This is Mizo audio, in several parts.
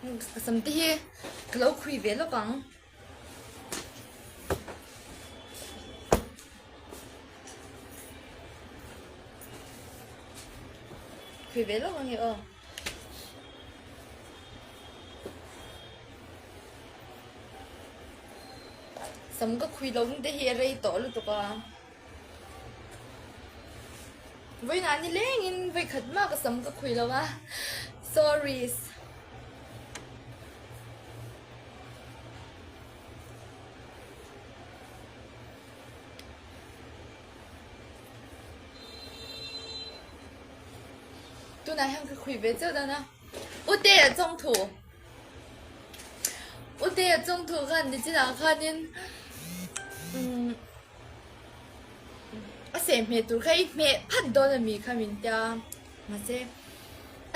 Ka sam te hi ka lo khui ve lawk ang. Khui ve lawk ang e aw. Sam ka khui lo te hi a rei tawh lutuk a. Vawiinah ni lengin vawikhat mah ka sam ka khui lo a. Sorry. Tunah hian ka khui ve chauh dan a. Ute a chawng thu. Ute a chawng thu khan nichinah khanin umm a seh hmeh tur kha i hmeh phat dawn a mi kha min tia mahse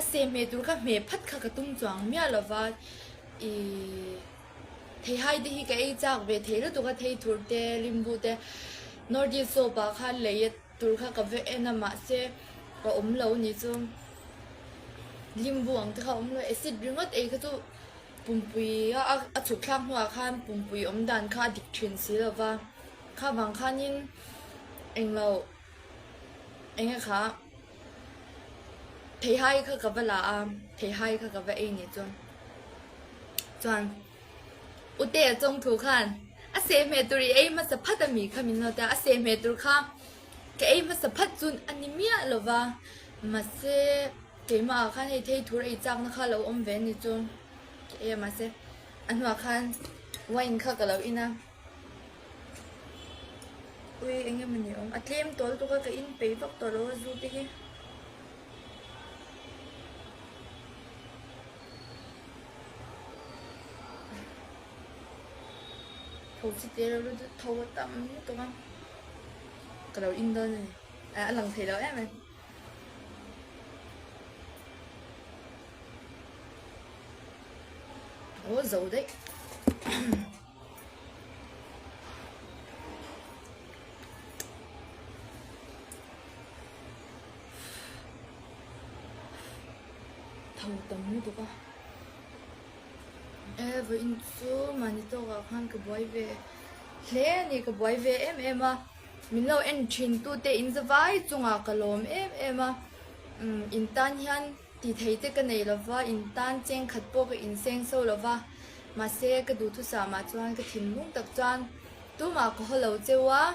a seh hmeh tur kha hmeh phat kha ka tum chuang miah lova ihh theihai te hi ka ei chak ve thei lutuk a thei thur te limbu te north east soap ah khan lei a tur kha ka ve en a mahse a awm lo ni chu limbu ang te kha a awm lo acid ringawt ei kha chu pumpui a a chhuk thlak hnuah khan pumpui awm dan kha a dik thin si lo va kha vang khanin englo eng e kha theihai kha ka va la a theihai kha ka va ei ni chu chuan ute a chawng thu khan a seh hmeh tur i ei hmasa phat a mi kha min lo tia a seh hmeh tur kha ka ei hmasa phat chu a ni miah lo va mahse keimah ah khan hei thei thur ei chak na kha a lo awm ve a ni chu ka ei a mahse a hnuah khan wine kha ka lo in a. Ui eng emaw ni awm a tlem tawl tuk a ka in peih vak tawh lo a zu te hi. Tho chi te lo lut tho a tam lutuk a ka lo in dawn a ni a lang thei lo em em. Aw zo daih. Tho tam lutuk a e vawiin chu mahni tawkah khan ka buai ve hle a ni ka buai ve em em a min lo en thin tute in za vai chungah ka lawm em em a umm in tan hian. Ti thei te ka nei lova, in tan cheng khat pawh ka inseng so lova, mahse ka duhthusam ah chuan ka thinlung tak chuan tumah ka haw lo cheu a,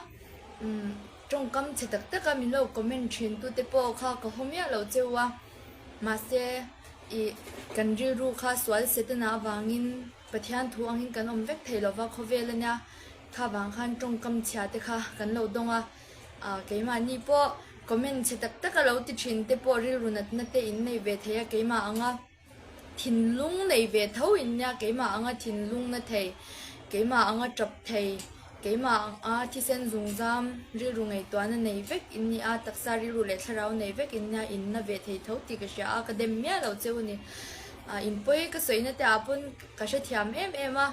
umm tawngkam chhe tak tak a min lo comment thin tu te pawh kha ka haw miah lo cheu a, mahse ih kan rilru kha sual setana avangin Pathian thu angin kan awm vek thei lova khawvel ania, kha vang khan tawngkam chhia te kha kan lo dawng a. Ah keimahni pawh comment chhe tak tak a lo ti thin te pawh rilru natna te in nei ve thei a keimah anga thinlung nei ve tho in nia keimah anga thinlung na thei keimah anga tap thei keimah anga thisen zungzam rilru ngaihtuahna nei vek in ni a taksa rilru leh thlarau nei vek in nia in na ve thei tho tih ka hria a ka dem miah lo cheu a ni ah in pawi ka sawina te ah pawn ka hrethiam em em a.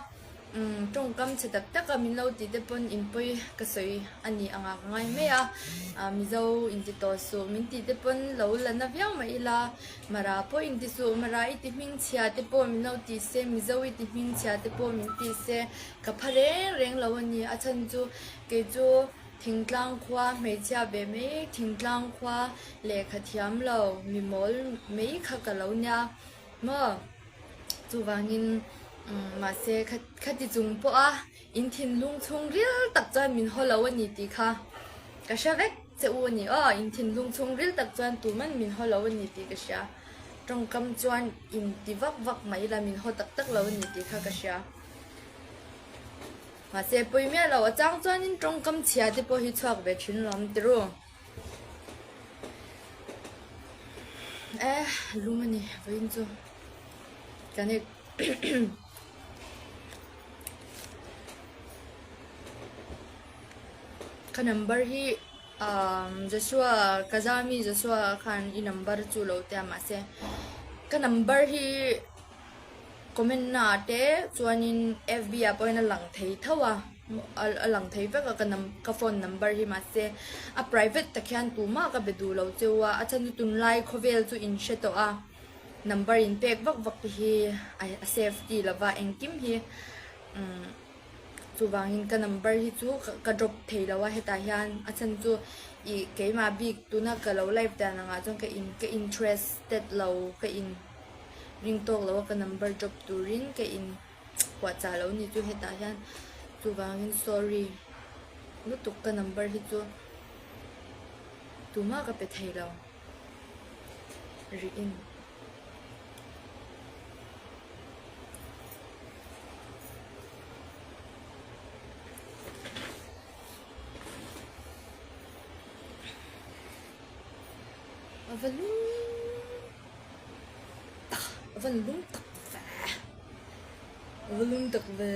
Umm tawngkam chhe tak tak a min lo tih te pawn in pawi ka sawi a ni ang a ka ngai mai a, ah Mizo in ti tawh suh min tih te pawn lo la na viau mai ila, Mara pawh in ti suh Mara i ti hming chhia te pawh min lo ti se Mizo i ti hming chhia te pawh min ti se ka pha reng reng lo a ni a chhan chu kei chu thingtlang khua hmeichhia ve mai thingtlang khua lehkha thiam lo mi mawl mai kha ka lo nia maw. Chuvangin mahse khati chung pawha in thinlung chhung ril tak chuan min haw lo a ni tih kha ka hre vek che u a ni aw. In thinlung chhung ril tak chuan tuman min haw lo a ni tih ka hria. Tawngkam chuan in ti vak vak mai ila min haw tak tak lo a ni tih kha ka hria. Mahse pawi miah lo a chang chuanin tawngkam chhia te pawh hi chhuak ve thin lo ang tiru. Eh lum a ni vawiin chu kan i ka number hi ah Joshua Kazami Joshua khan i number chu lo tia mahse ka number hi Comment na ah te chuanin fb ah pawhin a lang thei tho a a lang thei vek a ka num ka phone number hi mahse a private tak hian tumah ka be duh lo cheu a a chhan chu tunlai khawvel chu in hre tawh a. Number in pek vak vak te hi a safety lova engkim hi umm chuvangin ka number hi chu ka drop thei lo a hetah hian a chhan chu ih keimah bik tuna ka lo live dan angah chuan ka in ka interested lo ka in ring tawk lo a ka number drop turin ka in puahchah lo ni chu hetah hian chuvangin sorry lutuk ka number hi chu tumah ka pe thei lo. Rih in. A va lum tak a va lum tak ve a va lum tak ve.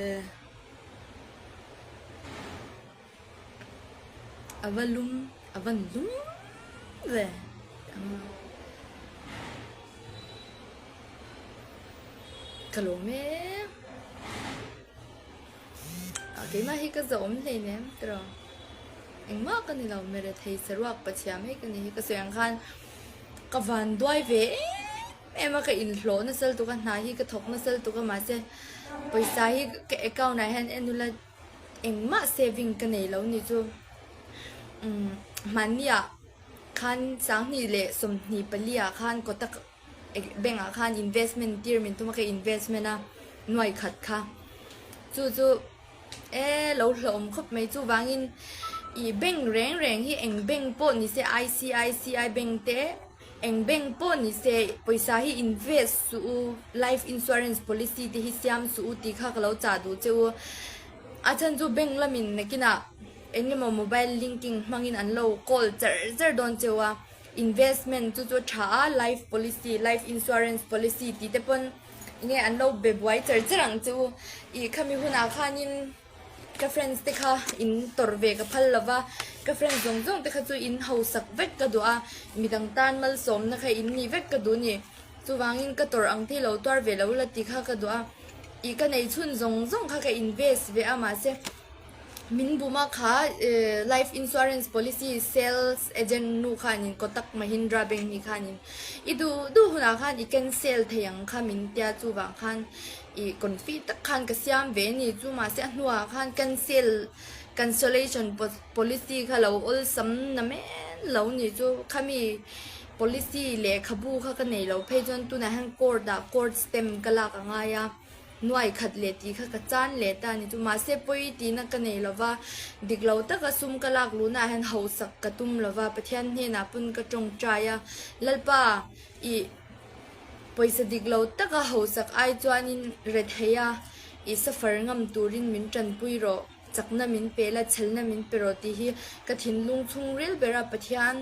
A va lum a van lum ve ka lawm e a keimah hi ka zawm hleinem tiraw engmah ka ni lo mirethei saruak pathiam hei ka ni hi ka sawi ang khan ka van duai ve em em a ka inhlawh nasa lutuk a hna hi ka thawk nasa lutuk a mahse pawisa hi ka account ah hian en ula Engmah saving ka nei lo ni chu. Umm hmanniah khan 20 leh 24 ah khan Kotak bank ah khan investment tir min tum a ka investment a nuai khat kha. Chu chu e lo hlawhawm khawp mai chuvangin ih bank reng reng hi eng bank pawh ni se ICICI bank te Eng bank pawh ni se, pawisa hi invest suh u, life insurance policy te hi siam suh u tih kha ka lo chah duh che u. A chhan chu bank lamin nakinah eng emaw mobile linking hmangin an lo call char char dawn che u a, investment chu chu a tha a, life policy, life insurance policy tih te pawn enge an lo be buai char char ang che u. Ih khami hunah khanin. Ka friends te kha in tawrh ve ka phal lova, ka friends zawng zawng te kha chu in hausak vek ka duh a, midang tan malsawmna kha in nih vek ka duh a ni. Chuvangin ka tawrh ang thei lo tuar ve lo la tih kha ka duh a, ih ka nei chhun zawng zawng kha ka invest ve a mahse min bum a kha life insurance policy sales agent nu khanin Kotak Mahindra bank ni khanin i duh duh hunah khan i cancel thei ang kha min tia chuvang khan Ih confi tak khan ka siam ve ni chu mahse a hnuah khan cancel cancellation policy kha lo awlsam na men lo ni chu khami policy lehkhabu kha ka nei lo phei chuan tunah hian court ah court stamp ka lak a ngai a nuai khat leh tih kha ka chan leh ta ni chu mahse pawi tihna ka nei lova dik lo taka sum ka lak luhnaah hian hausak ka tum lova Pathian hnenah pawn ka tawngtai a Lalpa ih. Pawisa dik lo taka hausak ai chuanin rethei a, i suffer ngam turin min tanpui rawh, chakna min pe la, chhelna min pe rawh tih hi ka thinlung chhungril bera Pathian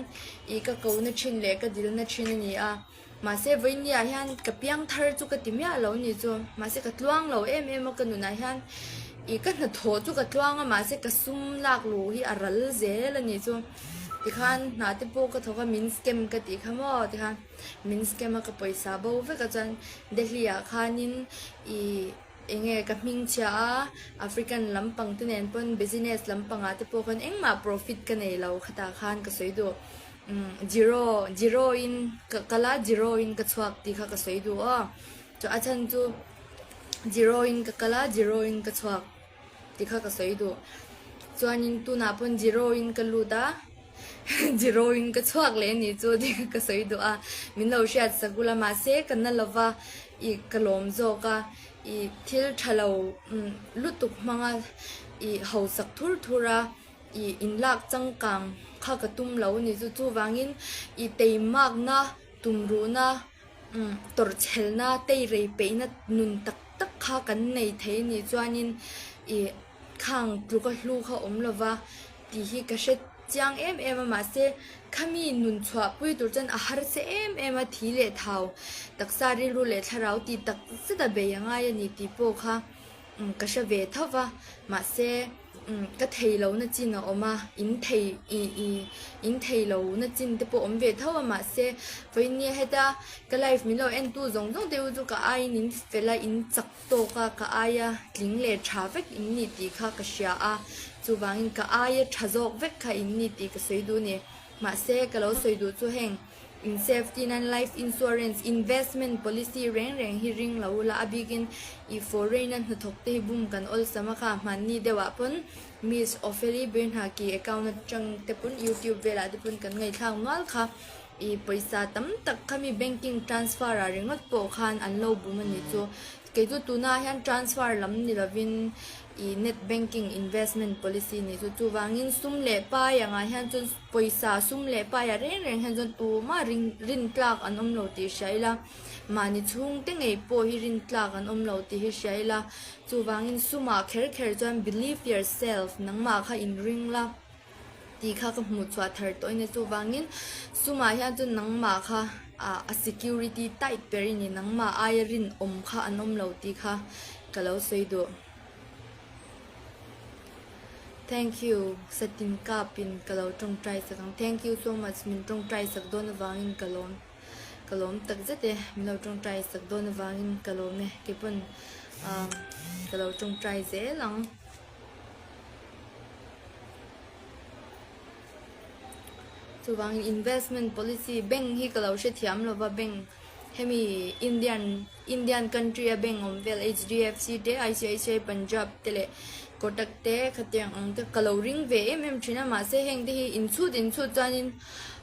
i ka kohna thin leh ka dilna thin a ni a. Mahse vawinia hian ka piang thar chu ka ti miah lo ni chu, mahse ka tluang lo em em a ka nunah hian i ka hnathawh chu ka tluang a mahse ka sum lak luh hi a ral zel a ni chu. Tikhan hna te pawh ka thawk a min scam ka tih kha maw tikhan. Min scam a ka pawisa bo vek a chuan Delhi ah khanin ih enge ka hming chhia a African lampang te nen pawn business lampang ah te pawh khan engmah profit ka nei lo khatah khan ka sawi duh umm zero zero in ka kal a zero in ka chhuak tih kha ka sawi duh aw chu a chhan chu zero in ka kal a zero in ka chhuak. Ti kha ka sawi duh. Chuanin tunah pawn zero in ka lut a, zero in ka chhuak leh a nih chu ti kha ka sawi duh a. Min lo hriat sak ula mahse ka na lova ih ka lawm zawk a, ih thil tha lo lutuk hmanga ih hausak thur thur a, ih inlak changkang kha ka tum lo a nih chu. Chuvangin ih teimakna tumruhna tawrhchhelna teirei peihna nun tak tak kha kan nei thei a nih chuanin ih khang tluka hlu kha awm lova tih hi ka hre chiang em em a mahse khami nun chhuah pui tur chuan a harsa em em a thi leh thau taksa rilru leh thlarau tih tak zet a bei a ngai a ni tih pawh kha ka hre ve tho va mahse ka thei lo na chin a awm a in thei ih ih in thei lo na chin te pawh awm ve tho a mahse vawinia heta ka life min lo en tu zawng zawng te u chu ka aiin in fel a in chak tawk a ka aia tling leh tha vek in ni tih kha ka hria a chuvangin ka aia tha zawk vek kha in ni tih ka sawi duh a ni mahse ka lo sawi duh chu heng. In safety nan life insurance, investment policy reng reng hi ring lo ula, a bikin i foreign a hnathawk te hi bum kan awlsam a kha hmanni deuh ah pawn Miss Opheli Birnhaki account atang te pawn YouTube velah te pawn kan ngaihthlak nual kha i pawisa tam tak kha mi banking transfer ah ringawt pawh khan an lo bum a nih chu. Kei chu tunah hian transfer lam ni lovin i net banking investment policy nih chu chuvangin sum leh pai angah hian chuan pawisa sum leh paiah reng reng hian chuan tumah ring rin tlak an awm lo tih hria ila mahni chhungte ngei pawh hi rin tlak an awm lo tih hi hria ila chuvangin sumah kher kher chuan believe yourself nangmah kha inring la. Tih kha ka hmuh chhuah thar tawh in a chuvangin sumah hian chuan nangmah kha ah a security tight ber i ni nangmah aia rinawm kha an awm lo tih kha ka lo sawi duh. Thank you Satin kap in ka lo tawngtai sak ang thank you so much min tawngtai sak dawn avangin ka lawm ka lawm tak zet e min lo tawngtai sak dawn avangin ka lawm e keipawn ah ka lo tawngtai zel ang. Chuvangin investment policy bank hi ka lo hrethiam lova bank hemi Indian Indian country a bank awm vel H_D_F_C te I_C_I_C_I Punjab te leh Kotak te khatiang ang te ka lo ring ve em em thin a mahse heng te hi inchhut inchhut chuanin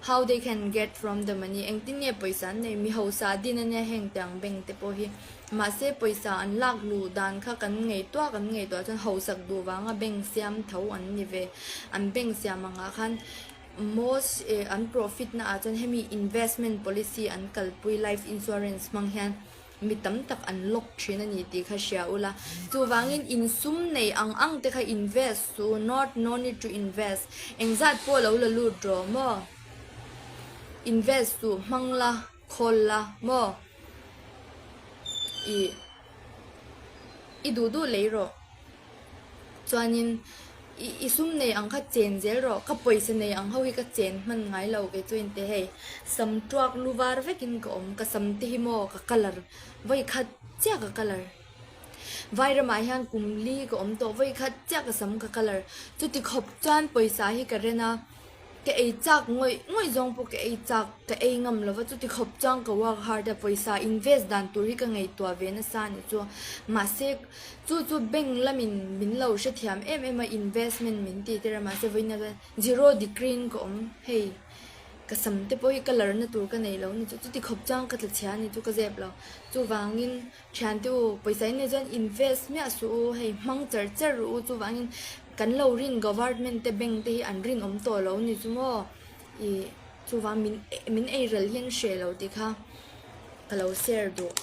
how they can get from the money engtin nge pawisa an nei mi hausa din ania heng tiang bank te pawh hi. Mahse pawisa an lak luh dan kha kan ngaihtuah kan ngaihtuah chuan hausak duh vanga bank siam tho an ni ve. An bank siam angah khan most eh an profit na ah chuan hemi investment policy an kalpui life insurance hmang hian mi tam tak an lock thin a ni tih kha hria ula. Chuvangin insum nei ang ang te kha invest su not no need to invest engzat pawh lo la lut rawh maw invest suh hmang la. Khawl la maw? I i duh duh lei rawh. Chuanin i i sum nei ang kha chen zel rawh. Ka pawisa nei ang ho hi ka chen hman ngai lo kei chu inte hei. Sam tuak lu var vekin ka awm. Ka sam te hi maw ka colour vawi khat chiah ka colour. Vai ramah hian kum li ka awm tawh vawi khat chiah ka sam ka colour. Chuti khawp chuan pawisa hi ka ren a. Ka ei chak ngawih ngawih zawng pawh ka ei chak, ka ei ngam lova chuti khawp chuan ka work hard a, pawisa invest dan tur hi ka ngaihtuah ve nasa a ni chu. Mahse chu chu bank lamin min lo hrethiam em em a investment min tih tir a mahse vawiin ah chuan zero degree in ka awm hei ka sam te pawh hi colour na tur ka nei lo ni chu chuti khawp chuan ka tla chhia a ni chu ka zep lo chuvangin Thiante u, pawisa in nei chuan invest miah suh u, hei hmang char char rawh u, chuvangin kan lo rin government te bank te hi an rinawm tawh lo ni chu maw, ih chuvang min min ei ral hi an hreh lo tih kha ka lo share duh.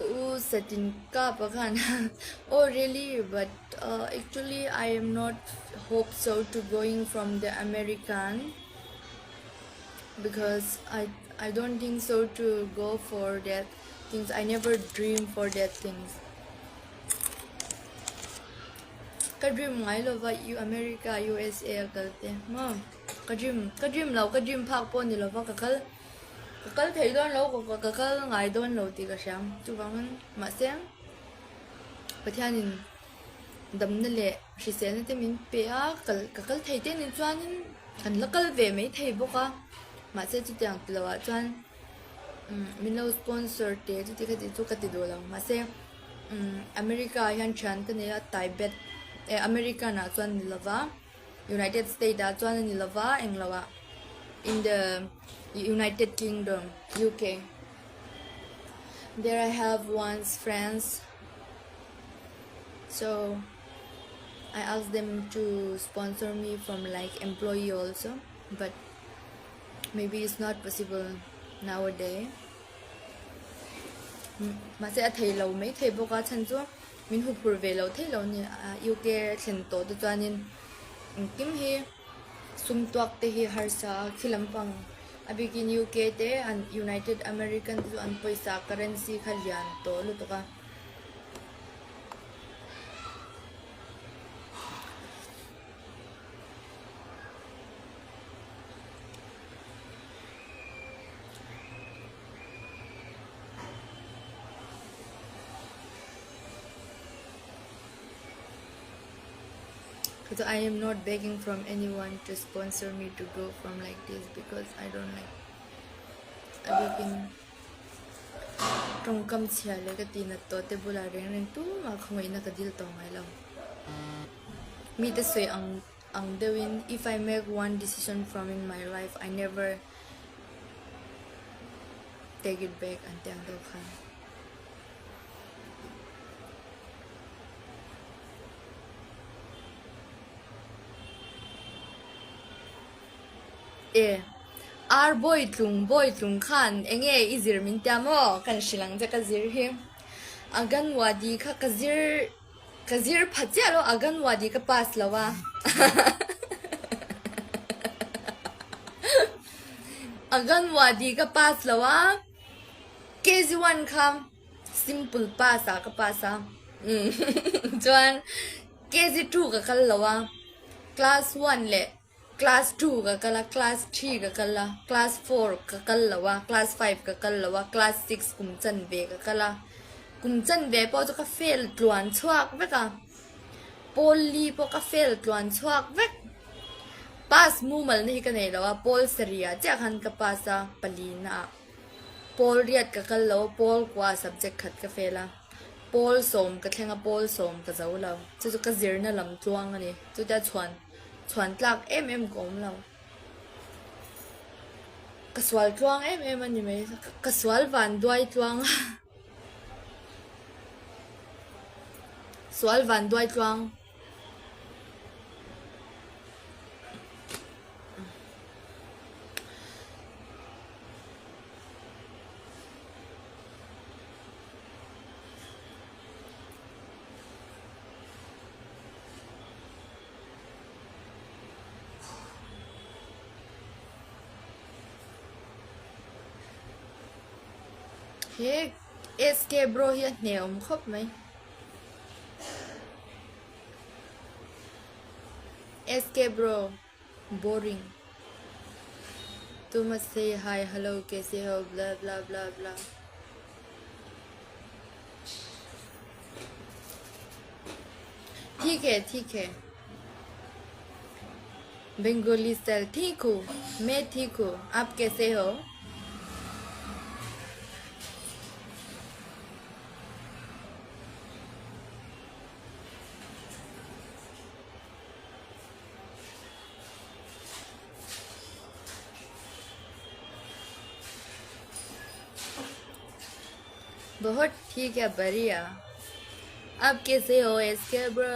U satin ka pakhan oh really but uh, actually I am not hope so to going from the American because I I don't think so to go for that things I never dream for that things ka dream ngai lova U America USA a kal te maw ka dream ka dream lo ka dream phak pawh ni lova ka kal ka kal thei dawn lo ka ka kal ngai dawn lo tih ka hria chuvangin mahse Pathianin Damna leh hriselna te min pe a, kal ka kal thei te nen chuanin kan la kal ve mai thei bawk a, mahse chutiang ti loh ah chuan umm min lo sponsor teh chuti kha tih chu ka ti duh lo mahse umm America ah hian thian ka nei a Tibet eh American ah chuan ni lova United State ah chuan a ni lova englo ah in the United Kingdom U_K there I have one's friends. So I ask them to sponsor me from like employee also but maybe it's not possible nowadays mahse a thei lo mai thei bawk a chhan chu min hu phur ve lo thei lo a ni a U_K thlen tawh te chuanin engkim hi sum tuak te hi harsa a khi lampang. A bikin UK te an United American te chu an pawisa currency kha lian tawh lutuk a. I am not begging from anyone to sponsor me to go from like this because I don't like a bikin tawngkam chhia leh ka tih nat tawh te bulah reng reng tumah khawngaihna ka dil tawh ngai lo. Mite sawi ang ang deuhin if I make one decision from in my life I never take it back an ti ang deuh khan. E Ar Bawitlung Bawitlung khan enge i zir min tia maw? Kan hrilh ang che ka zir hi. Anganwadi kha ka zir ka zir pha chiah lo Anganwadi ka pass lo a. Anganwadi ka pass lo a. KG one kha simple pass ah ka pass a chuan KG two ka kal lo a class one leh class two ka kal a class three ka kal a class four ka kal lo a class five ka kal lo a class six kum chanve ka kal a kum chanve pawh chu ka fail tluan chhuak vek a pawl li pawh ka fail tluan chhuak vek pass mumal na hi ka nei lo a pawl sarih ah chiah khan ka pass a pali na ah. Pawl riat ka kal lo, pawl kua subject khat ka fail a, pawl sawm ka thleng a, pawl sawm ka zo lo. Chu chu ka zirna lam tluang a ni. Chutia chhuan chhuan tlak em em ka awm lo. Ka sual tluang em em a ni mai. Ka sual van duai tluang a. Sual van duai tluang. He SK bro hi a hne awm khawp mai. SK bro boring too much say hi hello kaise ho bla bla bla bla ठीक है ठीक है बंगाली style ठीक हूँ मैं ठीक हूँ आप कैसे हो बहुत ठीक है बढ़िया आप कैसे हो एसके ब्रो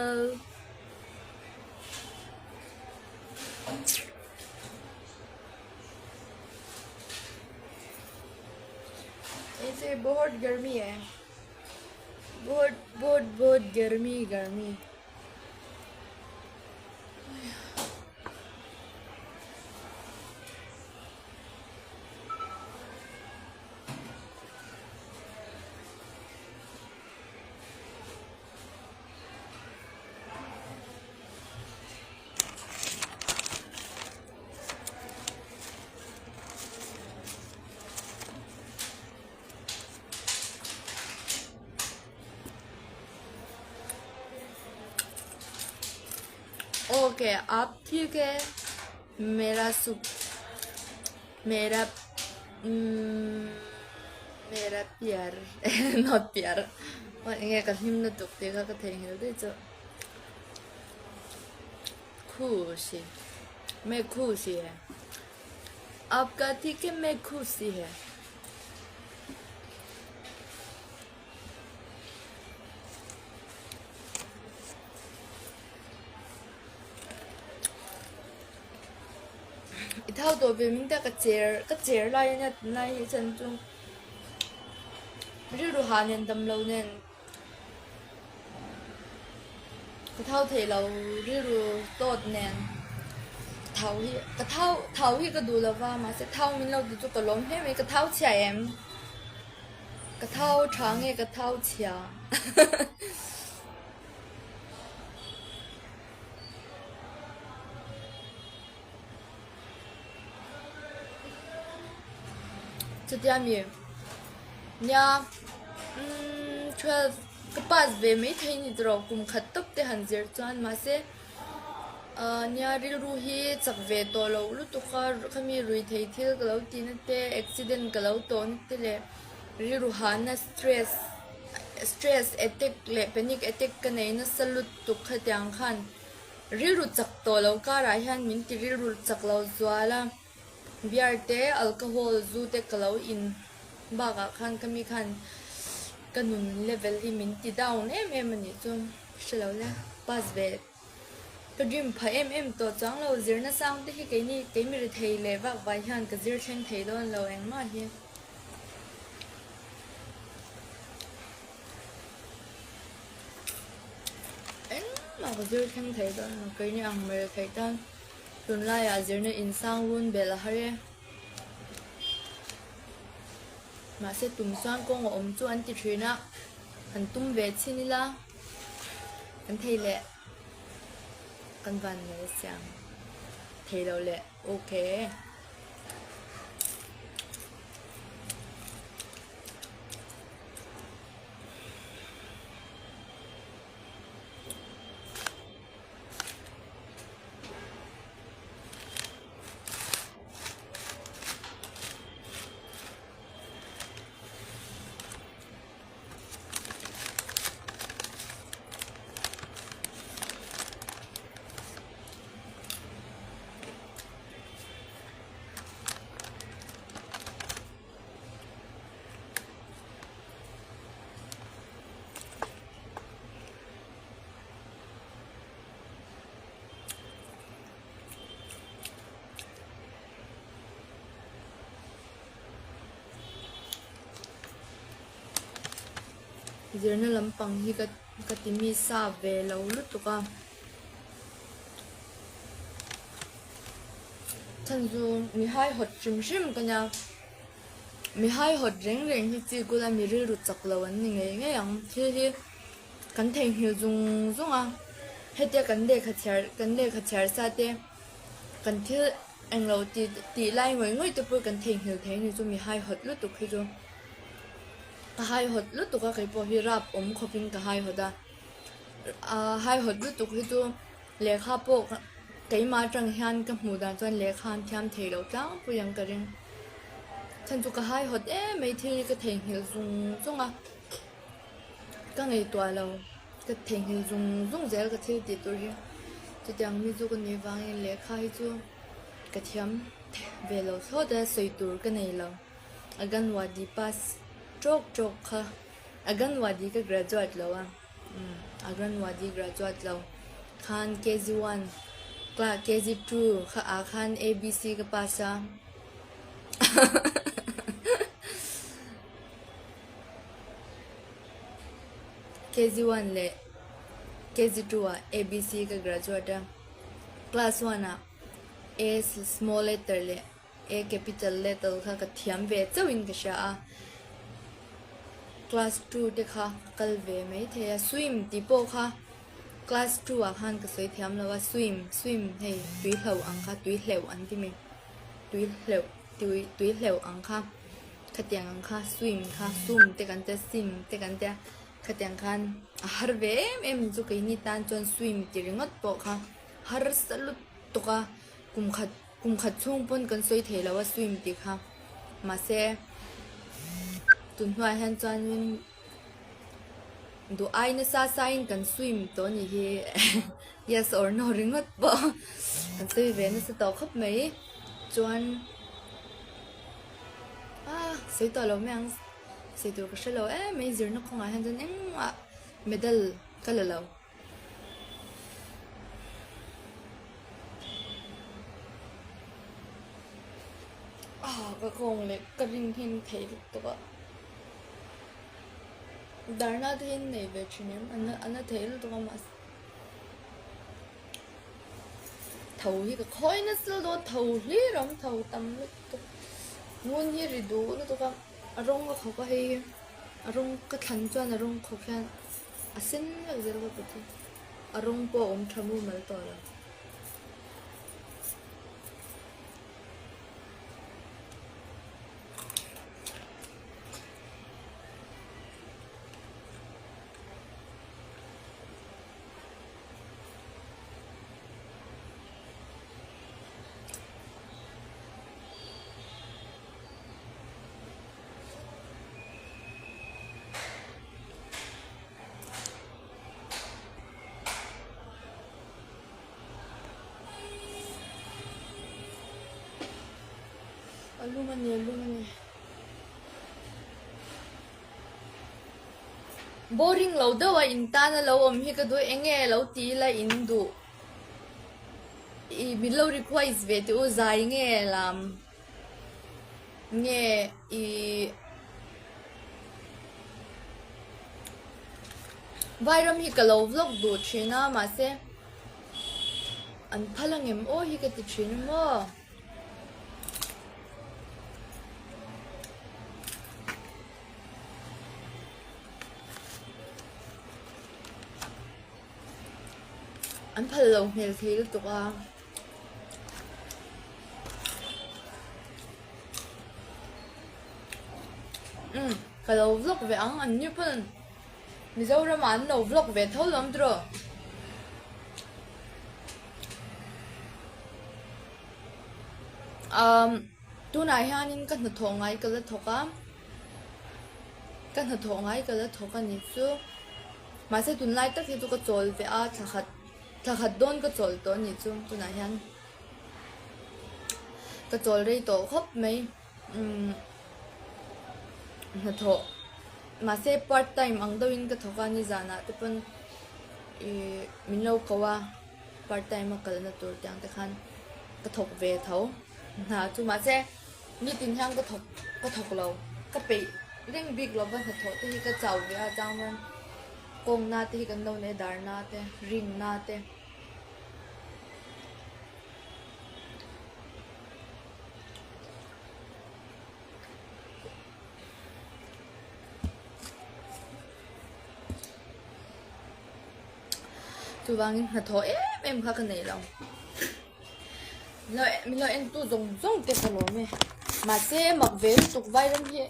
ऐसे बहुत गर्मी है बहुत बहुत बहुत गर्मी गर्मी ओके आप ठीक है मेरा सुख मेरा मेरा प्यार not प्यार enge ka hlim lutuk tih kha ka theihnghilh daih chu khushi मैं खुशी है आपका ठीक है मैं खुशी है I thau tawh ve min ta ka cher ka cher lai ania tunlai hi chan chu rilru ha nen dam lo nen ka thau thei lo rilru tawt nen. thau hi ka thau thau hi ka duh lova mahse thau min lo ti chu ka lawm hle mai ka thau chhia em ka thau tha nge ka thau chhia Chutia mi nia umm 12 ka pass ve mai thei ni tawh kum khat tawp te han zir chuan mahse ah nia rilru hi chak ve tawh loh lutuk a khami rui thei thil ka lo tih na te accident ka lo tawh na te leh rilru hahna stress stress attack leh panic attack ka nei nasa lutuk khatiang khan. Rilru chak tawh lo karah hian min ti rilru chak lo zual a, beer te, alcohol, zu te ka lo in bakah khan ka mi khan ka nun level hi min ti down em em a nih chu hre lo le, pass ve ka dream pha em em tawh chuang lo, zirna sang te hi keini keimi ri thei leh vak vai hian ka zir thleng thei dawn lo engmah hi. Engmah ka zir thleng thei dawn lo, keini ang mai theih tan tunlaiah zirna insang run belh a har e. Mahse tum chuan kawng a awm chu an ti thin a, han tum ve chhin ila kan thei leh kan van nei a siam thei lo leh okay. Zirna lampang hi ka ka ti mi sa ve lo lutuk a. Chhan chu mi haihawt hrim hrim ka nia. Mi haihawt reng reng hi chi kula mi rilru chak lo an ni ngei ngei ang. Thil hi kan theihnghilh zung zung a, hetia kan lehkha chhiar kan lehkha chhiar sa te kan thil englo tih tih lai ngawih ngawih te pawh kan theihnghilh thei a ni chu mi haihawt lutuk hi chu. Ka haihawt lutuk a keipawh hi rap awm khawpin ka haihawt a, ah haihawt lutuk hi chu. Lehkha pawh keimah atang hian ka hmuh dan chuan lehkha an thiam thei lo tlangpui ang ka ring. Chhan chu ka haihawt em mai thil hi ka theihnghilh zung zung a, ka ngaihtuah lo, ka theihnghilh zung zung zel ka thil tih tur hi. Chutiang mi chu ka nih vangin lehkha hi chu ka thiam ve lo thlawt a, sawi tur ka nei lo. Anganwadi pass tawk tawk kha Anganwadi ka graduate lo a. Anganwadi graduate lo khan KG 1 KG 2 kha ah khan ABC ka pass a KG 1 leh KG 2 ah ABC ka graduate a class 1 ah A small letter leh A capital letter kha ka thiam ve chauhin ka hria a, class 2 te kha ka kal ve mai thei a, swim tih pawh kha class 2 ah khan ka sawi thiam lo a, swim swim hei tui hlauh ang kha tui hleuh an ti mai tui hleuh tui tui hleuh ang kha khatiang ang kha swim kha sum te kan tia sim te kan tia khatiang khan a har ve em em chu keini tan chuan swim tih ringawt pawh kha harsa lutuk a kum khat. Kum khat chhung pawn kan sawi thei lo a swim tih kha mahse tun hnuaiah hian chuanin duh ai nasa sain kan swim tawh a nih hi yes or no ringawt pawh kan sawi ve nasa tawh khawp mai chuan ah sawi tawh lo mai ang sawi tur ka hre lo em mai zirna kawngah hian chuan engmah medal ka la lo. Ah ka kawng leh ka ring hin thei lutuk a darna te hi an nei ve thin em an an la thei lutuk a mahse. Tho hi ka khawi nasa dawn tho hlir a awm tho tam lutuk ngun hi ri duh lutuk a a rawng a khawk a hei hi a rawng ka thlan chuan a rawng khawk hian a sen vek zel ka kut hi a rawng pawh a awm tha mumal tawh lo. A lum a ni a lum a ni. Boring lo deuh a in tan a lo awm hi ka duh eng nge lo ti ila in duh ih min lo request ve teh u zai nge lam nge ih Vairam hi ka lo vlog duh thin a mahse an phal angem aw hi ka ti thin a maw. An phal lo hmel thei lutuk a. Umm ka lo vlog ve ang an ni pawn Mizoram ah an lo vlog ve tho lawm tiraw. Umm tunah hianin ka hnathawh ngai ka la thawk a ka hnathawh ngai ka la thawk a nih chu mahse tunlai tak hi chu ka chawl ve a thla khat thla khat dawn ka chawl tawh a nih chu tunah hian ka chawl rei tawh khawp mai umm hnathawh mahse part time ang deuhin ka thawk a nizanah te pawn ih min lo ko a. Part time a kalna tur tiang te khan ka thawk ve tho hna chu mahse nitin hian ka thawk ka thawk lo ka peih reng bik lova hnathawh te hi ka chau ve a chang chuan kawngna te hi kan lo nei a darna te rinna te. Chuvangin hnathawh em em kha ka nei lo. Min lo entu zawng zawng te ka lawm e. Mahse mak ve lutuk vairam hi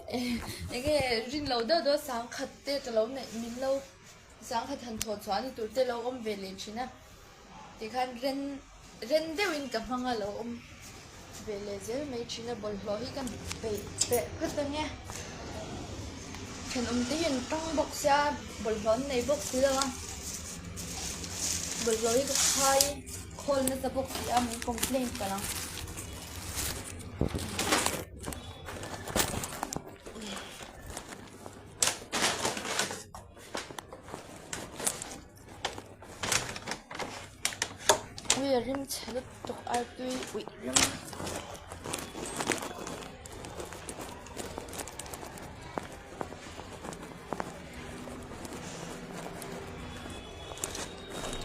enge rin lo deuh deuh sangkhat te ka lo neih min lo sangkhat han thawh chhuah a ni tur te lo awm ve leh thin a. Tikhan ren ren deuhin ka hmang a lo awm ve leh zel mai thin a bawlhhlawh hi ka peih peh phawt ang e. Thenawm te hi an tang bawk sia bawlhhlawh an nei bawk si lo a bawlhhlawh hi ka khai khawl nasa bawk si a min complaint palh ang. Ui a rim chhe lutuk artui uih rim.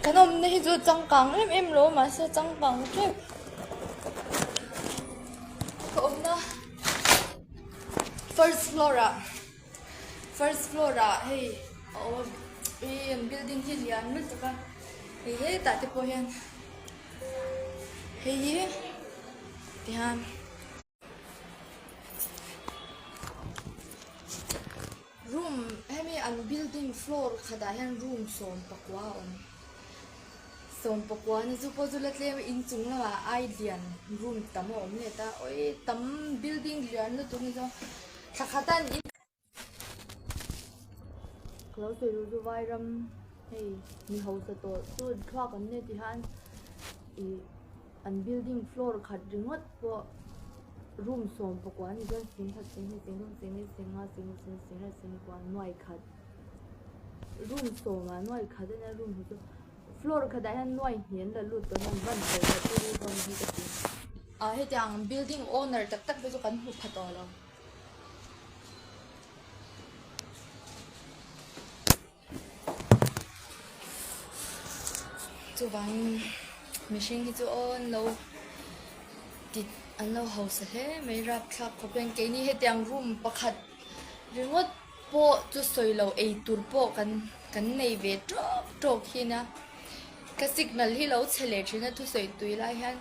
Kan awmna hi chu changkang em em lo mahse changkang tep ka awmna first floor ah. First floor ah hei a awm a ih an building hi lian lutuk a hei hetah te pawh hian hei hi tihian room hemi an building floor khatah hian room 11 a awm. 11 na chu pawh chu la tlem a inchung lamah ai lian room tam a awm leh ta awii tam building lian lutuk hi chuan thla khat a an in ka lo sawi duh chu vairam hei mi hausa tawh chu thluak an nei tih hian ih an building floor khat ringawt pawh room 11 a ni chuan 10 10 10 10 10 10 10 10 nuai khat. Room sawmah nuai khat a nia room hi chu floor khatah hian nuai hnih an la lut tawh hian van ho khat chu hlawm hi ka ti. Ah hetiang building owner tak tak te chu kan hmu pha tawh lo. Chuvangin. Mihring hi chu aw an lo ti an lo hausa hle mai rapthlak khawp hian keini hetiang room pakhat ringawt pawh chu sawi lo ei tur pawh kan kan nei ve tawk tawk hi nia ka signal hi lo chhe leh thin a thusawi tui lai hian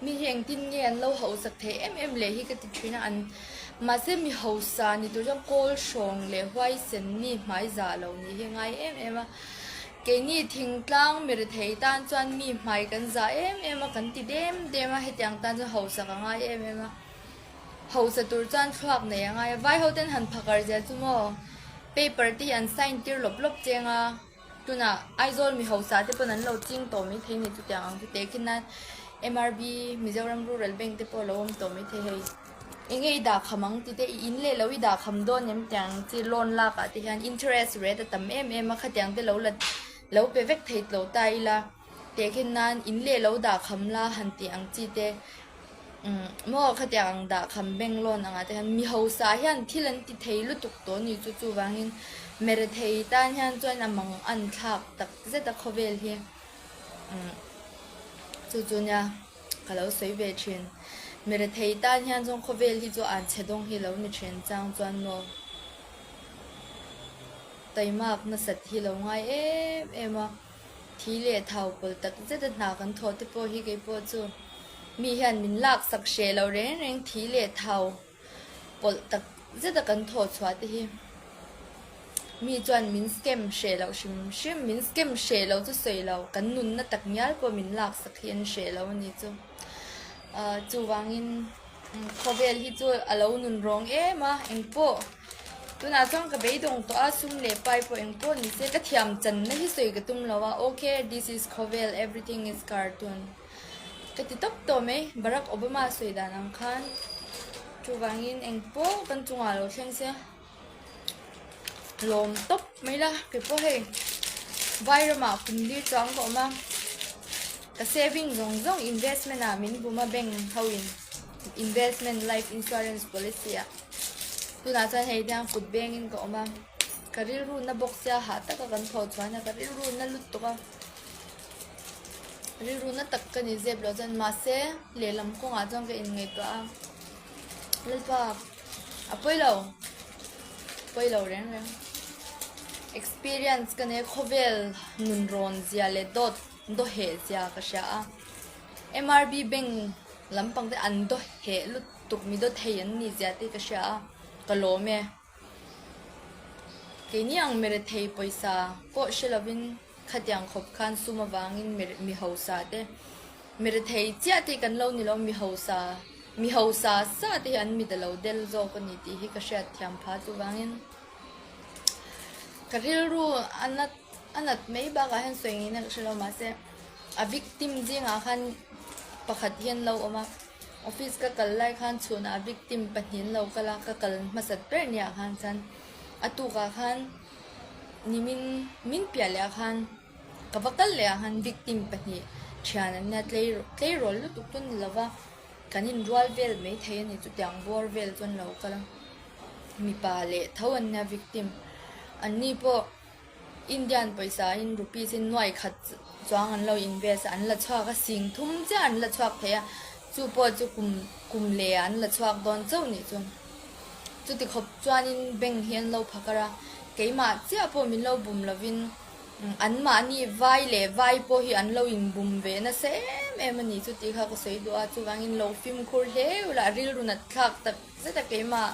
mi hi engtin nge an lo hausak theih em em leh hi ka ti thin a an mahse mi hausa ni tur chuan kawl hrawng leh huaisen mi hmai zah lo nih hi a ngai em em a. Keini thingtlang mirethei tan chuan mi hmai kan zah em em a, kan ti dem dem a, hetiang tan chuan hausa ka ngai em em a. Hausa tur chuan thluak nei a ngai a, vai ho ten han phakar zel chu maw paper te hi an sign tir lawp lawp cheng a, tunah Aizawl mi hausa te pawn an lo ching tawh maithei ni chutiang ang chu tehkhin nan MRB Mizoram Rural Bank te pawh a lo awm tawh maithei hei. Enge i dah kham ang tite i in leh lo i dah kham dawn em tiang chi loan lak ah te hian interest rate a tam em em a khatiang te lo la lo pe vek thei tlo ta ila tehkhin nan in leh lo dah kham la han tih ang chi te umm maw khatiang ang dah kham bank loan ang ah te hian mi hausa hian thil an ti thei lutuk tawh a ni chu chuvangin merethei tan hian chuan a mang an thlak tak zet a khawvel hi umm chu chu nia. Ka lo sawi ve thin. Mi rethei tan hian chuan khawvel hi chu an chhe dawng hi lo ni thin chang chuan maw taimak nasat hi lo ngai em em a, thi leh thau pawlh tak zet a hna kan thawh te pawh hi kei pawh chu mi hian min lak sak hreh lo reng reng thi leh thau pawlh tak zet a kan thawh chhuah te hi mi chuan min scam hreh loh hrim hrim min scam hreh loh chu sawi lo kan nunna tak ngial pawh min lak sak hi an hreh lo a ni chu ah chuvangin khawvel hi chu a lo nun rawng em a engpawh tunah chuan ka beidawng tawh a sum leh pai pawh engpawh ni se ka thiam channa hi sawi ka tum lo a okay this is khawvel everything is cartoon. Ka ti tawp tawh mai, Barack Obama sawi dan ang khan chuvangin eng pawh kan chungah lo thleng se lawm tawp mai la, kei pawh hei vai ramah kum li chuang ka awm a, ka saving zawng zawng investment ah min bum a bank ho in investment life insurance policy ah tunah chuan hei hian kut bengin ka awm a, ka rilru na bawk sia hah taka kan thawh chuan a ka rilru na lutuk a. Rilru na tak ka ni zep loh chuan mahse lehlam kawngah chuan ka inngaihtuah a, Lalpa a pawi lo, pawi lo reng reng. Experience ka nei a, khawvel nun rawn zia leh dawt dawheh zia ka hria a, MRB bank lampang te an dawheh lutuk mi dawthei an nih zia te ka hria a, ka lawm e. Keini ang mirethei pawisa pawh hre lovin. Khatiang khawp khan sum avangin mi hausa te, mi rethei chiah te hi kan lo ni lo, mi hausa, mi hausa sa te hi an mit a lo del zawk a ni tih hi ka hriat thiam pha chuvangin ka rilru a nat a nat mai bakah hian sawi ngei na ka hre lo mahse a victim zingah khan pakhat hi an lo awm a, office ka kal lai khan chhunah a victim pahnih an lo kal a, ka kal hmasat ber niah khan chuan a tukah khan. Nimin min piah leh ah khan ka va kal leh ah khan victim pahnih thian an nia tlei tleirawl lutuk chu a ni lova kan inrual vel maithei a ni chutiang bawr vel chu an lo kal a mipa leh tho an nia victim an ni pawh Indian pawisa in rupees in nuai khat chuang an lo invest a an la chhuak a sing thum chiah an la chhuak thei a chu pawh chu kum kum leh ah an la chhuak dawn chauh nih chu. Chuti khawp chuanin bank hi an lo phakar a, keimah chiah pawh min lo bum lovin anmahni vai leh vai pawh hi an lo inbum ve nasa em em a ni chu tih kha ka sawi duh a, chuvangin lo fimkhur hle ula a rilru nat thlak tak zet a keimah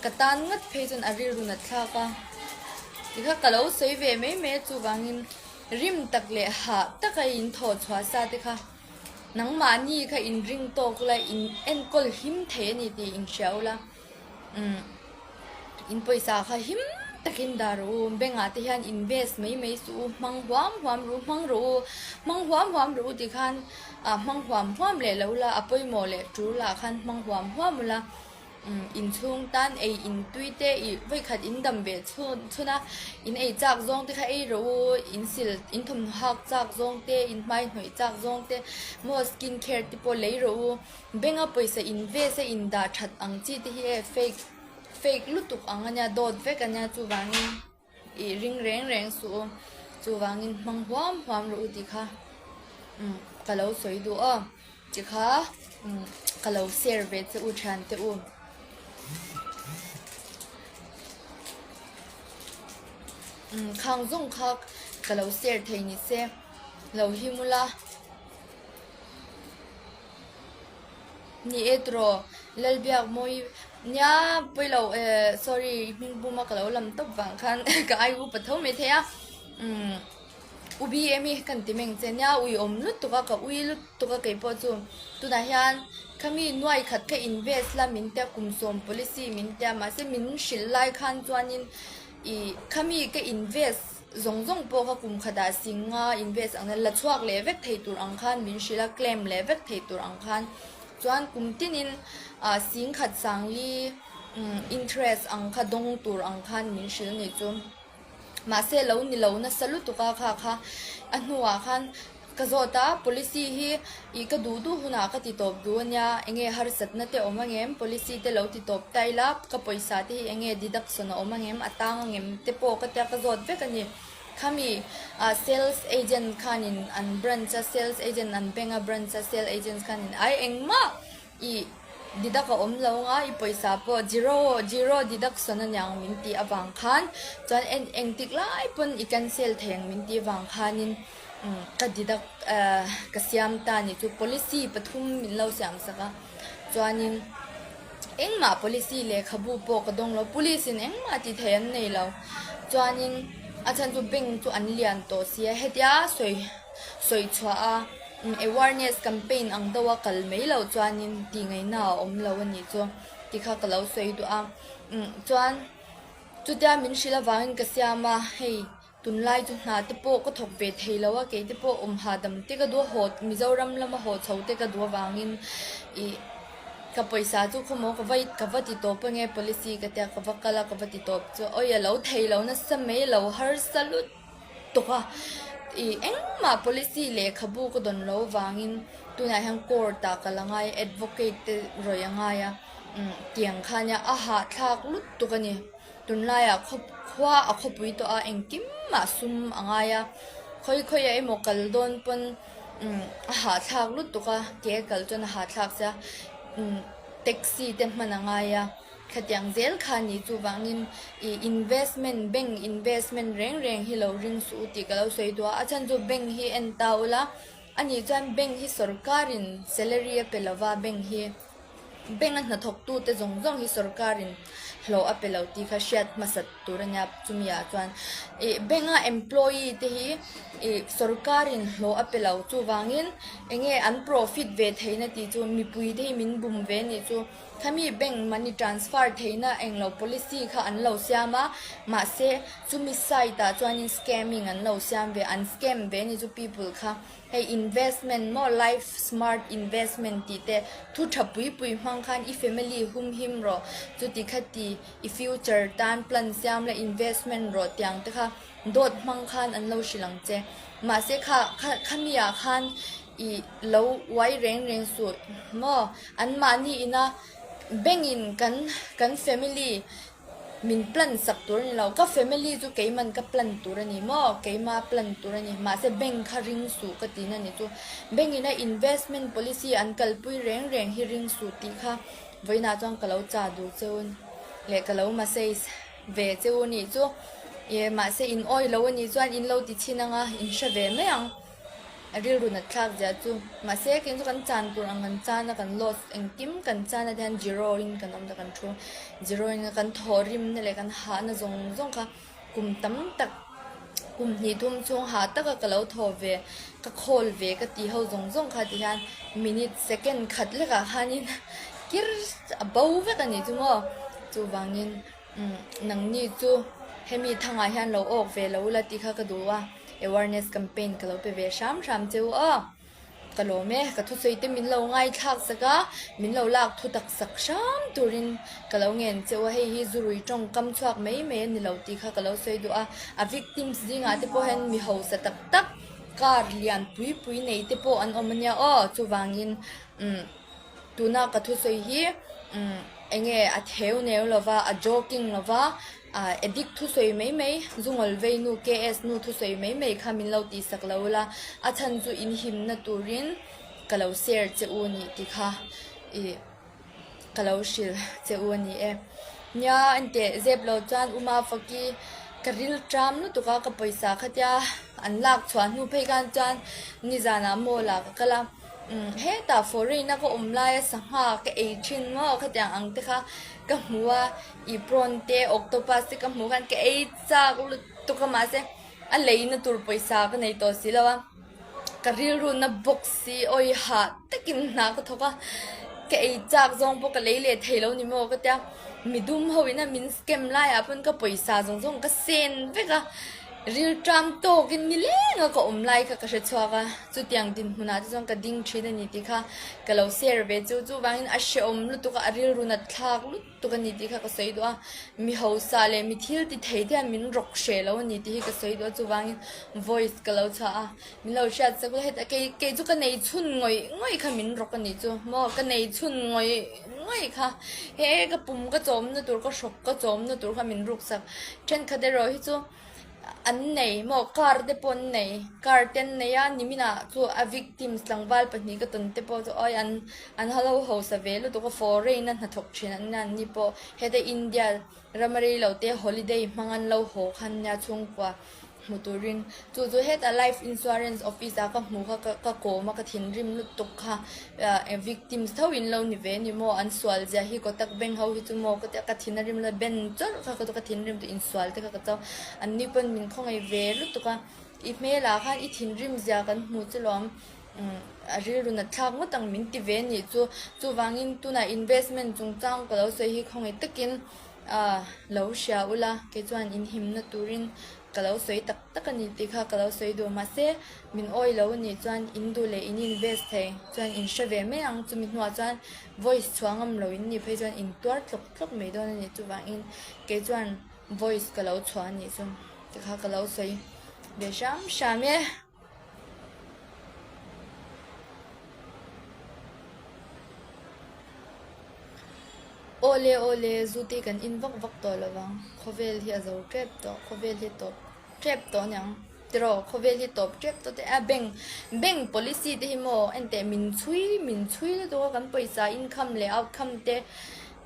ka tan ngat phei chuan a rilru nat thlak a tih kha ka lo sawi ve mai mai a chuvangin rim tak leh hah taka in thawh chhuah sa te kha. Nangmahni kha in ring tawk ula, in enkawl him thei a ni tih in hria ula, umm in pawisa kha him takin dah rawh u, bank ah te hian invest mai mai suh u, hmang huam huam rawh u, hmang rawh u, hmang huam huam rawh u tih khan ah hmang huam huam leh lo ula, a pawimawh leh tul ah khan hmang huam huam ula. Inchhung tan ei in tui te ih vawikhat in dam ve chhun chhun a, in ei chak zawng te kha ei rawh u, in sil in thawmhnaw hak chak zawng te, in hmai hnawih chak zawng te maw skin care te pawh lei rawh u, bank a pawisa in vest a in dah that ang chi te hi e fake fake lutuk ang a nia dawt vek a nia chuvangin ih ring reng reng suh u chuvangin hmang huam huam rawh u tih kha umm. ka lo sawi duh aw tikha ka lo share ve che u thian te u. Khang zawng kha ka lo share thei ni se lo him ula. Ni e tiraw Lalbiakmawi nia pawilo eh sorry i hming buma ka lo lam tawp vang khan ka ai upa tho mai thei a umm u BM hi kan ti meng che nia ui awm lutuk a ka ui lutuk a keipawh chu tunah hian khami nuai khat kha invest la min tia kum sawm policy min tia mahse min hrilh lai khan chuanin ih khami ka invest Zawng zawng pawh kha kum khatah singa invest ang la chhuak leh vek thei tur ang khan min hrilh a, claim leh vek thei tur ang khan chuan kum tinin ah sing khat sangli interest ang kha dawng tur ang khan min hrilh anih chu. Mahse lo ni lo nasa lutuk a kha kha a hnuah khan Ka zawt a, policy hi ih ka duh duh hunah ka ti tawp duh ania, enge harsatna te awm angem, policy te lo ti tawp ta ila, ka pawisa te hi enge deduction a awm angem, a tang angem te pawh ka tia ka zawt vek a ni. Khami ah sales agent khanin an branch a sales agent an bank a branch a sales agent khanin ai engmah ih deduct a awm lo anga i pawisa pawh zero zero deduction a niang min tih avang khan chuan en engtik lai pawn i cancel thei ang min tih avang khanin Ka deduct ka siam ta ni chu policy pathum min lo siam sak a chuanin engmah policy lehkhabu pawh ka dawng lo police in engmah tih theih an nei lo chuanin a chhan chu bank chu an lian tawh sia hetia sawi sawi chhuah a awareness campaign ang deuh a kal mai loh chuanin tih ngaihna a awm lo a nih chu tikha ka lo sawi duh a chuan chutia min hrilh avangin ka siam a hei. Tunlai chu hna te pawh ka thawk ve thei lo a, kei te pawh awm hahdam te ka duh a, haw Mizoram lama haw chho te ka duh avangin ih ka pawisa chu khawmaw ka va ka va ti tawp ange policy ka tia ka va kal a ka va ti tawp chu awi a lo thei lo nasa mai a lo harsa lutuk a ih engmah policy lehkhabu ka dawn lo avangin tunah hian court ah ka la ngai a advocate te rawih a ngai a umm tiang kha nia a hahthlak lutuk a ni. Tunlaiah khaw khua a khawpui tawh a engkim mah sum a ngai a khawi khawiah emaw kal dawn pawn umm a hahthlak lutuk a ke a kal chuan a hahthlak sia umm taxi te hman a ngai a khatiang zel kha a ni chuvangin ih investment bank investment reng reng hi lo ring suh u tih ka lo sawi duh a a chhan chu bank hi en ta ula ani chuan bank hi sawrkarin salary a pe lova bank hi. Bank a hnathawktute zawng zawng hi sorkarin hlawh a pe lo tih kha hriat hmasat tur a nia chumi ah chuan ih bank a employee te hi ih sorkarin hlawh a pe lo chuvangin eng nge an profit ve theihna tih chu mipui te hi min bum ve a nih chu khami bank money transfer theihna englo policy kha an lo siam a mahse chumi side ah chuanin scamming an lo siam ve an scam ve a nih chu people kha. Hei investment maw life smart investment tih te thu tha pui pui hmang khan i family hum him rawh chuti kha ti i future tan plan siam la investment rawh tiang te kha dawt hmang khan an lo hrilh ang che mahse kha kha khami ah khan i lo uai reng reng suh maw an mahni ina bank in kan kan family Min plan sak tur a ni lo. Ka family chu keiman ka plan tur a ni maw? Keima plan tur a ni. Mahse bank kha ring suh ka tihna ni chu. Bank ina investment policy an kalpui reng reng hi ring suh tih kha vawiinah chuan ka lo cha duh cheu leh ka lo message ve cheu a nih chu. Ih mahse in awi lo a nih chuan in lo ti chhin anga in hre ve mai ang. A rilru nat thlak zia chu. Mahse keng chu kan chan tur ang kan chan a kan loss engkim kan chan a tihian zero in kan awm ta kan thu zero in kan thawh rimna leh kan hahna zawng zawng kha kum tam tak kum hnih thum chhung hah taka ka lo thaw ve ka khawl ve ka tih ho zawng zawng kha tihian minute second khat lekah khanin kir a bo vek a nih chu maw chuvangin umm nangni chu hemi thangah hian lo awk ve lo ula tih kha ka duh a. Awareness campaign ka lo pe ve hram hram cheu aw. Ka lawm e, ka thusawi te min lo ngaithlak sak a, min lo lak thu tak sak hram turin ka lo ngen cheu a, hei hi zurui tawngkam chhuak mai mai a ni lo tih kha ka lo sawi duh a, a victims zingah te pawh hian mi hausa tak tak car lian pui pui nei te pawh an awm a nia aw, chuvangin umm tuna ka thusawi hi umm. Enge a theu neu lova, a joking lova, ah addict thusawi mai mai, zungawl vei nu KS nu thusawi mai mai kha min lo tihsak lo ula, a chhan chu in himna turin ka lo share che u nih tih kha ih ka lo hrilh che u a ni e. Nia enteh zep lo chuan Uma Faki ka ril ṭam lutuk a, ka pawisa khatia an lak chhuah hnu phei khan chuan nizanah mall ah ka kal a. Umm hetah foreign a ka awm laia sangha ka ei thin maw khatiang ang te kha ka hmu a ih prawn te octopus te ka hmuh khan ka ei chak lutuk a mahse a leina tur pawisa ka nei tawh si lo a ka rilru na bawk si awi hah takin hna ka thawk a ka ei chak zawng pawh ka lei leh thei lo ni maw ka tia midum ho in a min scam laiah pawn ka pawisa zawng zawng ka sen vek a. Rilṭam tawkin ni lenga ka awm lai kha ka hre chhuak a, chutiang dinhmunah te chuan ka ding ṭhin a ni tih kha ka lo share ve chu. Chuvangin a hrehawm lutuk a, a rilru nat thlak lutuk a ni tih kha ka sawi duh a, mi hausa leh mi thil ti thei te hian min rawk hreh lo a ni tih hi ka sawi duh a, chuvangin voice ka lo chhuah a, min lo hriat sak la heta kei kei chu ka nei chhun ngawih ngawih kha min rawk a nih chu maw ka nei chhun ngawih ngawih kha he ka pum ka chawmna tur ka hrawk ka chawmna tur kha min ruk sak thenkhat erawh hi chu. An nei maw car te pawh an nei car te an nei a niminah chu a victims tlangval pahnih ka tawn te pawh chu awi an an lo hausa ve lutuk a foreign a hnathawk thin an nia an ni pawh heta India rama reilo te holiday hmang an lo haw khan nia chhungkua hmu turin chu chu heta life insurance office ah ka hmu kha ka ka kawm a ka thinrim lutuk kha ah victims tho in lo ni ve ni maw an sual zia hi Kotak bank ho hi chu maw ka tia ka thin a rim la ben chawrh kha ka thinrim tu insual te kha ka chau an ni pawn min khawngaih ve lutuk a i hmel ah khan i thinrim zia kan hmu chu lawm umm a rilru nat thlak ngawt ang min ti ve nih chu chuvangin tunah investment chungchang ka lo sawi hi khawngaih takin ah lo hria ula kei chuan inhimna turin Ka lo sawi tak tak a ni tih kha ka lo sawi duh. Mahse, min awi lo anih chuan in duh leh in invest thei chuan in hre ve mai ang. Chumi hnuah chuan voice chhuah ngam lo in nih phei chuan in tuar tlawk tlawk mai dawn a ni. Chuvangin kei chuan voice ka lo chhuah a nih chu tih kha ka lo sawi ve hram hram e. Awle awle zu te kan in vak vak tawh lo vang khawvel hi a zo tep tawh khawvel hi a tawp tep tawh aniang tiraw khawvel hi tawp tep tawh te a bank bank policy te hi maw enteh min chhui min chhui lutuk a kan pawisa income leh outcome te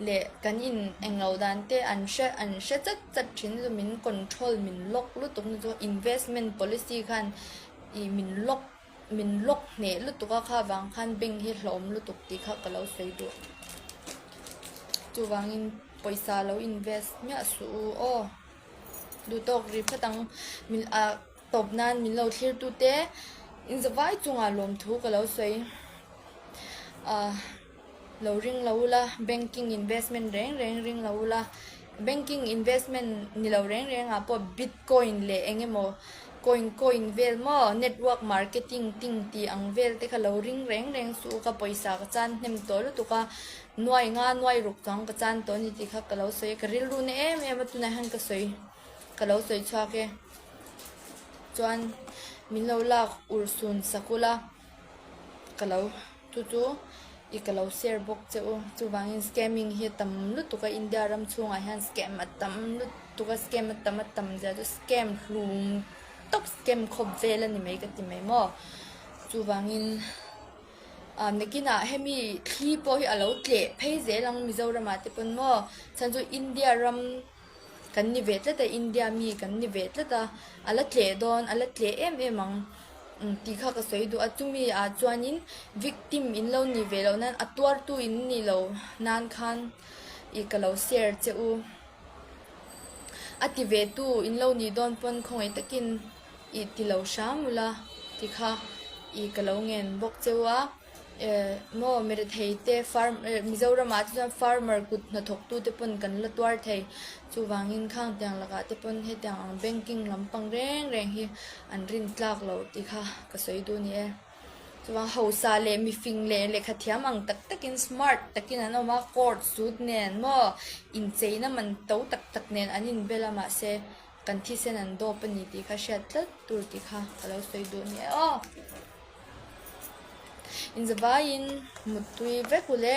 leh kan in englo dan te an hre an hre chat chat thin chu min control min lock lutuk na chu investment policy khan ih min lock min lock hneh lutuk a kha vang khan bank hi hlawm lutuk tih kha ka lo sawi duh chuvangin pawisa lo invest miah suh u aw duhtawk ri phawt ang min ah tawp nan min lo thlir tu te in zavai chungah lawmthu ka lo sawi ah. Lo ring lo ula, banking investment reng reng ring lo ula, banking investment ni lo reng reng ah pawh bitcoin leh eng emaw coin coin vel maw network marketing ting tih ang vel te kha lo ring reng reng suh u ka pawisa ka chan hnem tawh lutuk a, nuai nga nuai ruk chuang ka chan tawh a ni tih kha ka lo sawi a, ka rilru na em em a tunah hian ka sawi ka lo sawi chhuak e chuan min lo lak urhsun sak ula ka lo. Chu chu i ka lo share bawk che u. Chuvangin scamming hi a tam lutuk a, India ram chhungah hian scam a tam lutuk a, scam a tam a tam zia chu scam hlum tawp scam khawp vel a ni mai ka ti mai maw. Chuvangin ah nakinah hemi thli pawh hi a lo tleh phei zel ang Mizoramah te pawn maw. Chhan chu India ram kan ni ve tlat a, India mi kan ni ve tlat a, a la tleh dawn, a la tleh em em ang tih kha ka sawi duh a, chumi ah chuanin victim in lo nih ve loh nan a tuartu in nih loh nan khan ih ka lo share che u, a ti ve tu in lo nih dawn pawn khawngaih takin ih ti lo hram ula tih kha ih ka lo ngen bawk che u a. Eh maw mirethei te farm eh Mizoram ah te chuan farmer kut hnathawk tu te pawn kan la tuar thei chuvangin khang tiang lakah te pawn hetiang ang banking lampang reng reng hi an rin tlak loh tih kha ka sawi duh a ni e. Chuvang hausa leh mifing leh lehkha thiam ang tak takin smart takin an awm a court suit nen maw incheina man to tak tak nen an inbel a mahse kan thisen an dawp a ni tih kha hriat tlat tur tih kha ka lo sawi duh a ni e aw. Inzavaiin muttui vek ule.